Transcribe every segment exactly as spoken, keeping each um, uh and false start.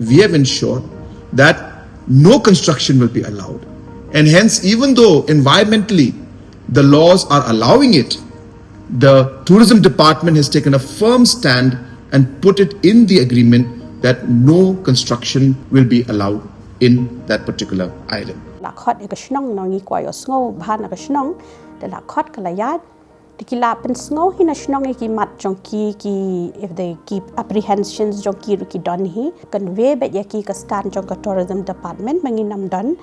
We have ensured that no construction will be allowed. And hence, even though environmentally the laws are allowing it, the tourism department has taken a firm stand and put it in the agreement that no construction will be allowed in that particular island. La khot ya ka shnong, nong i kwah yoh sngewbha na ka shnong, da la khot ka la yaid. Te ki la pynsngew hi na shnong ya ki mat jong ki, ki, if they keep apprehensions jong ki ruh ki don hi. Convey beit ya ki ka stand jong ka tourism department, ma ngi nam don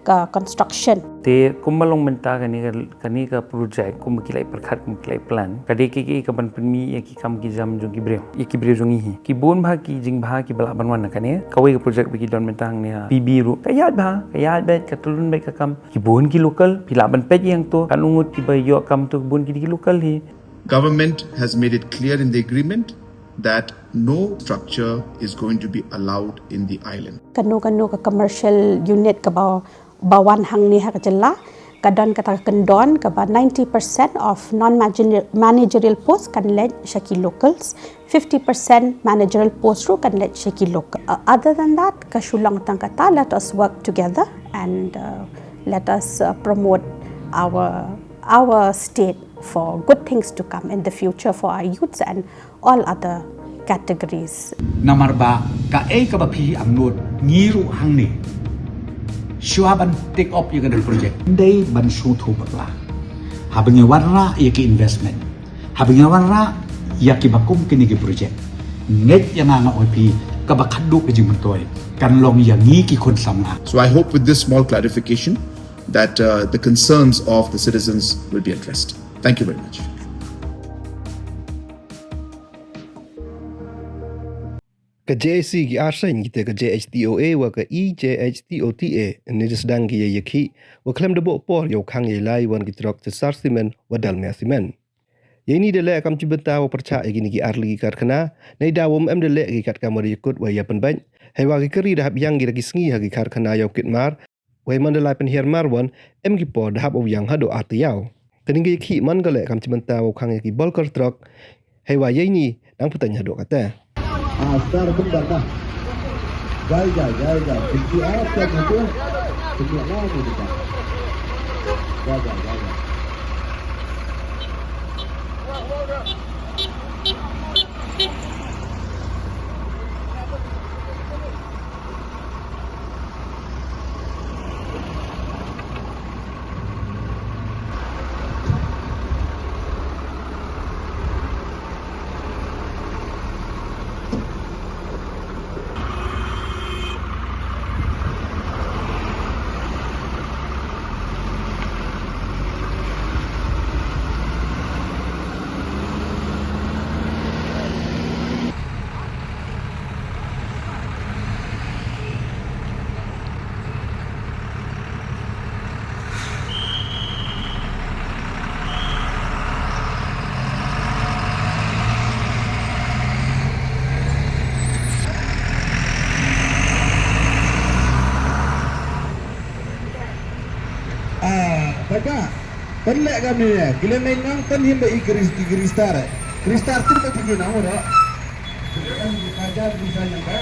ka construction. Te kumba long mynta kani ka, kani ka project, kumba ki la i pyrkhat, kumba ki la i plan, ka dei ki, ki ka ban pynmih ya ki kam ki jam jong ki briew, ya ki briew jong ngi hi. Ki bun bha ki jingbha ki ba lah ban wan na kani kawei ka project ba ki don mynta hangne ha P B ruh. Ka yaid bha, ka yaid beit, ka tyllun beit ka kam. Ki bun ki local, phi lah ban peit ya nga to, kan u ngut ki ba yoh kam to, ki bun ki dei ki local hi. Government has made it clear in the agreement that no structure is going to be allowed in the island. Kano kano ka commercial unit ka ba, ba wan hangne ha ka jylla, ka don kata ka kyndon ka ba ninety percent of non-managerial post kan leit sha ki locals, fifty percent managerial post ruh kan leit sha ki local. Uh, other than that, ka shu long tang kata, let us work together and, uh, let us, uh, promote our, our state for good things to come in the future for our youths and all other categories. Namar ba kaei kaba phi angnud, ngi ruh hangne, shuwa ban take up ya kani ka project, dei ban shu tho bakla. Haba ngi wanrah ya ki investment, haba ngi wanrah ya ki ba kum kini ki project, ngeit ya nga nga ong phi, kaba khadduh ka jingmyntoi kan long ya ngi ki khun samla. So I hope with this small clarification that, uh, the concerns of the citizens will be addressed. Thank you very much. Ka J A C ki ar seng, kitæ ka J H T O A wa ka E J H T O T A, ynne da sdang ki yei yakhih wa khlem da booh por yow khang yei lai wan ki truck Sesar Cement wa Dalmia Cement. Yeini da leh kam chibynta wow pyrchah ya kini ki ar lai ki karkhana, neidaw wym em da leh ki katkam wa da yakut wa yapynbait, heiwa ki kari da hap yang ki da ki sngi ha ki karkhana yow kit mar, wei man da lai pynhiar mar wan, em ki por da hap wow yang hadooh ar tayaaw. Kani ka yakhih man ka leh kam chibynta wow khang ya ki bulker truck, heiwa yeini dang pteiñ hadooh katæ. Ah, star bynta ka. Jai, jai, jai, jai. Kunci apa tu? Kunci apa tu? Jai, jai, jai, jai. Ah, baka, pynleh kamni ya, ki leh nang tang him ba i Kris-, i Kristar, eh. Kristar tip ba tiki nang ora. Ki leh nang ki kajar bisa nang ka.